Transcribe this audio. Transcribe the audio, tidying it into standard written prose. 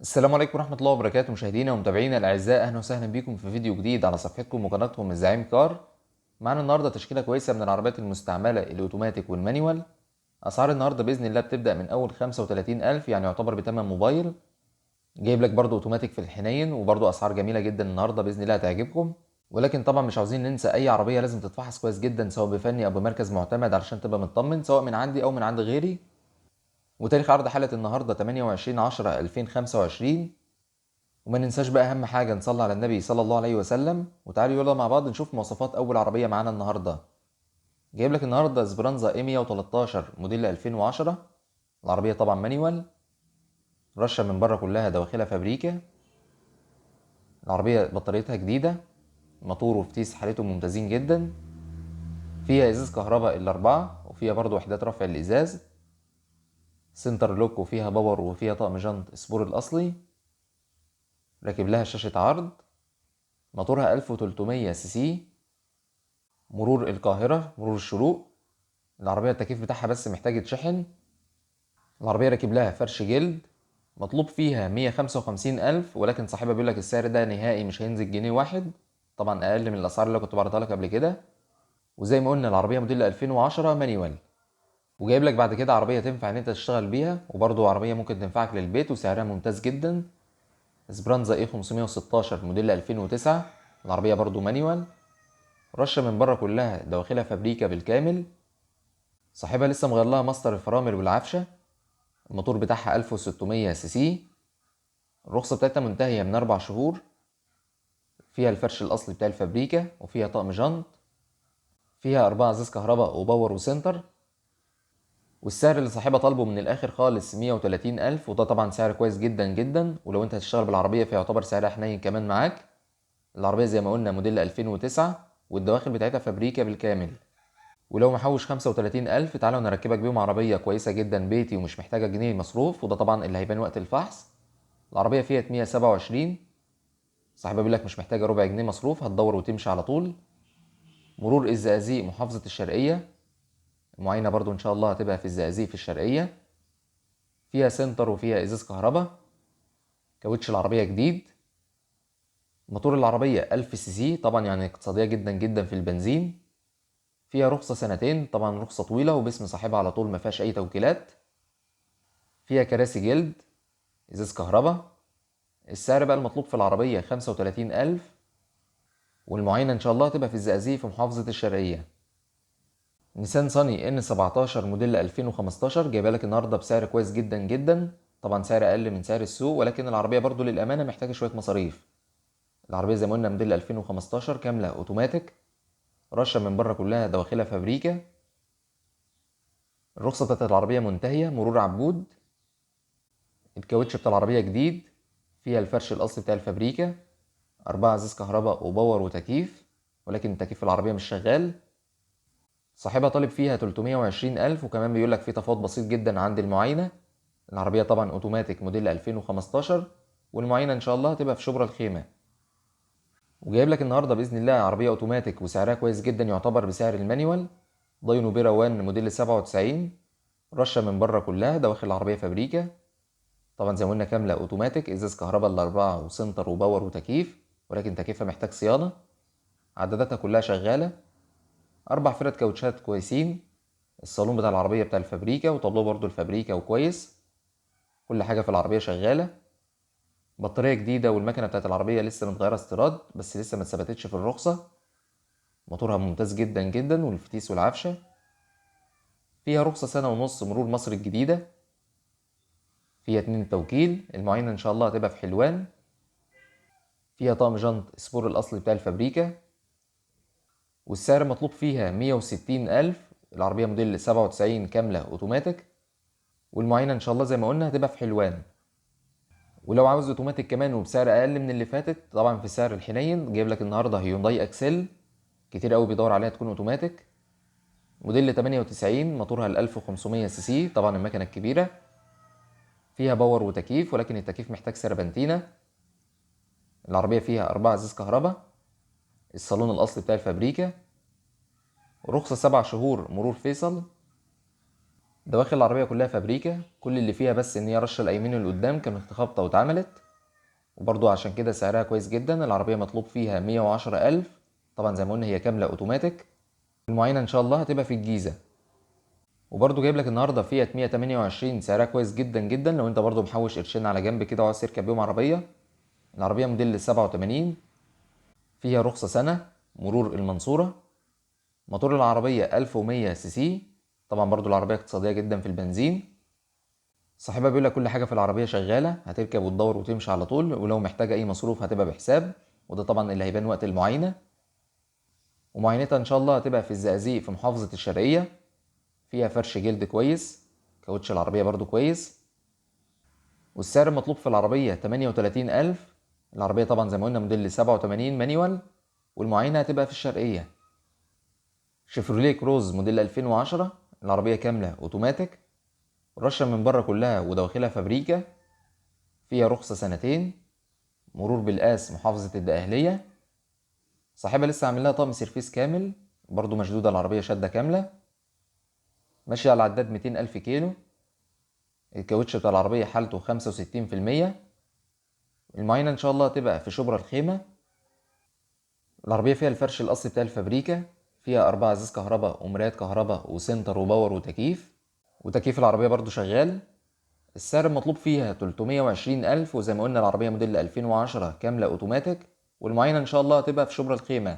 السلام عليكم ورحمة الله وبركاته مشاهدينا ومتابعينا الأعزاء، أهلا وسهلا بكم في فيديو جديد على صفحتكم وقناتكم الزعيم كار. معانا النهاردة تشكيلة كويسة من العربيات المستعملة الأوتوماتيك وال manual. أسعار النهاردة بإذن الله بتبدأ من أول 35,000، يعني يعتبر بتمن موبايل. جايب لك برضو أوتوماتيك في الحنين وبرضو أسعار جميلة جدا النهاردة بإذن الله هتعجبكم. ولكن طبعا مش عاوزين ننسى أي عربية لازم تتفحص كويس جدا سواء بفني أو بمركز معتمد علشان تبقى مطمن، سواء من عندي أو من عند غيري. وتاريخ عرض حلقة النهاردة 28/10/2025. وما ننساش بقى أهم حاجة نصلي على النبي صلى الله عليه وسلم. وتعالوا يلا مع بعض نشوف مواصفات أول عربية معانا النهاردة. جايب لك النهاردة اسبرانزا اي 113 موديل 2010. العربية طبعا manual، رشة من بره كلها دواخلها فابريكا. العربية بطاريتها جديدة، موتور وفتيس حالته ممتازين جدا. فيها ازاز كهرباء الأربعة، وفيها برضو وحدات رفع الإزاز، center lock، وفيها power، وفيها طقم جنط سبور الأصلي. راكب لها شاشة عرض. موتورها 1300 سي سي. مرور القاهرة، مرور الشروق. العربية التكييف بتاعها بس محتاج يتشحن. العربية راكب لها فرش جلد. مطلوب فيها 155,000، ولكن صاحبها بيقول لك السعر ده نهائي مش هينزل جنيه واحد، طبعا أقل من الأسعار اللي كنت بعرضها لك قبل كده. وزي ما قلنا العربية موديل 2010 manual. وجايب لك بعد كده عربية تنفع إن أنت تشتغل بيها، وبرضه عربية ممكن تنفعك للبيت وسعرها ممتاز جدا. اسبرانزا اي 516 موديل 2009. العربية برضه manual، رشة من بره كلها دواخلها فابريكا بالكامل. صاحبها لسه مغير لها ماستر الفرامل والعفشة. الموتور بتاعها 1600 سي سي. الرخصة بتاعتها منتهية من 4 شهور. فيها الفرش الأصلي بتاع الفابريكا، وفيها طقم جنط، فيها 4 ازاز كهرباء و power و center. والسعر اللي صاحبها طالبه من الآخر خالص 130,000، وده طبعا سعر كويس جدا جدا. ولو انت هتشتغل بالعربية فيعتبر سعرها حنين كمان معاك. العربية زي ما قلنا موديل 2009، والدواخل بتاعتها فابريكا بالكامل. ولو محوش 35,000 تعالوا نركبك بيهم عربية كويسة جدا بيتي ومش محتاجة جنيه مصروف، وده طبعا اللي هيبان وقت الفحص. العربية فيات 127، صاحبها بيقول لك مش محتاجة ربع جنيه مصروف، هتدور وتمشي على طول. مرور الزقازيق محافظة الشرقية، المعاينة برضو إن شاء الله هتبقى في الزقازيق في الشرقية. فيها center وفيها إزاز كهرباء. كاوتش العربية جديد. موتور العربية 1000 سي سي، طبعا يعني اقتصادية جدا جدا في البنزين. فيها رخصة سنتين، طبعا رخصة طويلة وباسم صاحبها على طول، ما فيهاش أي توكيلات. فيها كراسي جلد، إزاز كهرباء. السعر بقى المطلوب في العربية 35,000، والمعاينة إن شاء الله هتبقى في الزقازيق في محافظة الشرقية. نيسان صني ان 17 موديل 2015 جايبه لك النهارده بسعر كويس جدا جدا، طبعا سعر اقل من سعر السوق، ولكن العربيه برضو للامانه محتاجه شويه مصاريف. العربيه زي ما قلنا موديل 2015 كامله اوتوماتيك، رشه من بره كلها دواخلها فابريكا. الرخصه بتاعت العربيه منتهيه، مرور عبود. الكاوتش بتاع العربيه جديد، فيها الفرش الاصلي بتاع الفابريكا، 4 ازاز كهرباء و power وتكييف، ولكن التكييف في العربيه مش شغال. صاحبها طالب فيها 320,000، وكمان بيقول لك في تفاوض بسيط جدا عند المعاينة. العربية طبعا اوتوماتيك موديل 2015، والمعاينة ان شاء الله هتبقى في شبرا الخيمة. وجايب لك النهاردة بإذن الله عربية اوتوماتيك وسعرها كويس جدا، يعتبر بسعر ال manual. داينو بيرا 1 موديل 97، رشة من بره كلها دواخل العربية فابريكا، طبعا زي ما قلنا كاملة اوتوماتيك، ازاز كهرباء الأربعة و center و power وتكييف، ولكن تكييفها محتاج صيانة. عداداتها كلها شغالة، 4 فرد كاوتشات كويسين. الصالون بتاع العربية بتاع الفابريكا، وطابلوه برضو الفابريكا وكويس، كل حاجة في العربية شغالة. بطارية جديدة، والمكنة بتاعت العربية لسه متغيرة استيراد بس لسه ما اتثبتتش في الرخصة. موتورها ممتاز جدا جدا، والفتيس والعفشة. فيها رخصة سنة ونص مرور مصر الجديدة. فيها 2 توكيل. المعاينة إن شاء الله هتبقى في حلوان. فيها طقم جنط سبور الأصلي بتاع الفابريكا. والسعر مطلوب فيها 160,000. العربية موديل 97 كاملة اوتوماتيك، والمعاينة ان شاء الله زي ما قلنا هتبقى في حلوان. ولو عاوز اوتوماتيك كمان وبسعر اقل من اللي فاتت، طبعا في سعر الحنين، جايب لك النهارده هيونداي اكسل، كتير قوي بيدور عليها تكون اوتوماتيك، موديل 98، موتورها ال 1500 سي سي، طبعا المكنة الكبيرة. فيها power وتكييف، ولكن التكييف محتاج سربنتينة. العربية فيها 4 ازاز كهرباء، الصالون الأصلي بتاع الفابريكا، رخصة 7 شهور مرور فيصل. دواخل العربية كلها فابريكا، كل اللي فيها بس ان هي رشة الايمين اللي قدام كانت خبطة واتعملت، وبرضو عشان كده سعرها كويس جدا. العربية مطلوب فيها 110,000، طبعا زي ما قلنا هي كاملة اوتوماتيك. المعاينة ان شاء الله هتبقى في الجيزة. وبرضو جايب لك النهارده فيات 128 سعرها كويس جدا جدا لو انت برضو محوش قرشين على جنب كده وعايز تركب بيهم عربية. العربية موديل 87، فيها رخصة سنة، مرور المنصورة. موتور العربية 1100 سي سي، طبعا برضو العربية اقتصادية جدا في البنزين. صاحبها بيقول لك كل حاجة في العربية شغالة، هتركب وتدور وتمشي على طول، ولو محتاجة أي مصروف هتبقى بحساب، وده طبعا اللي هيبان وقت المعاينة. ومعاينتها إن شاء الله هتبقى في الزقازيق في محافظة الشرقية. فيها فرش جلد كويس، كاوتش العربية برضو كويس. والسعر المطلوب في العربية 38,000. العربية طبعا زي ما قلنا موديل 87 manual، والمعاينة هتبقى في الشرقية. شيفروليه كروز موديل 2010، العربية كاملة اوتوماتيك، رشة من بره كلها ودواخلها فابريكا، فيها رخصة سنتين، مرور بالقاس محافظة الدقهلية. صاحبها لسه عامل لها طقم service كامل، برضو مشدودة العربية شدة كاملة، ماشية على عداد 200,000 كيلو. الكاوتش بتاع العربية حالته 65%. المعاينة إن شاء الله هتبقى في شبرا الخيمة. العربية فيها الفرش الأصلي بتاع الفابريكا، فيها 4 ازاز كهرباء ومرايات كهرباء و center و power وتكييف، وتكييف العربية برضو شغال. السعر المطلوب فيها 320,000، وزي ما قلنا العربية موديل 2010 كاملة اوتوماتيك، والمعاينة إن شاء الله هتبقى في شبرا الخيمة.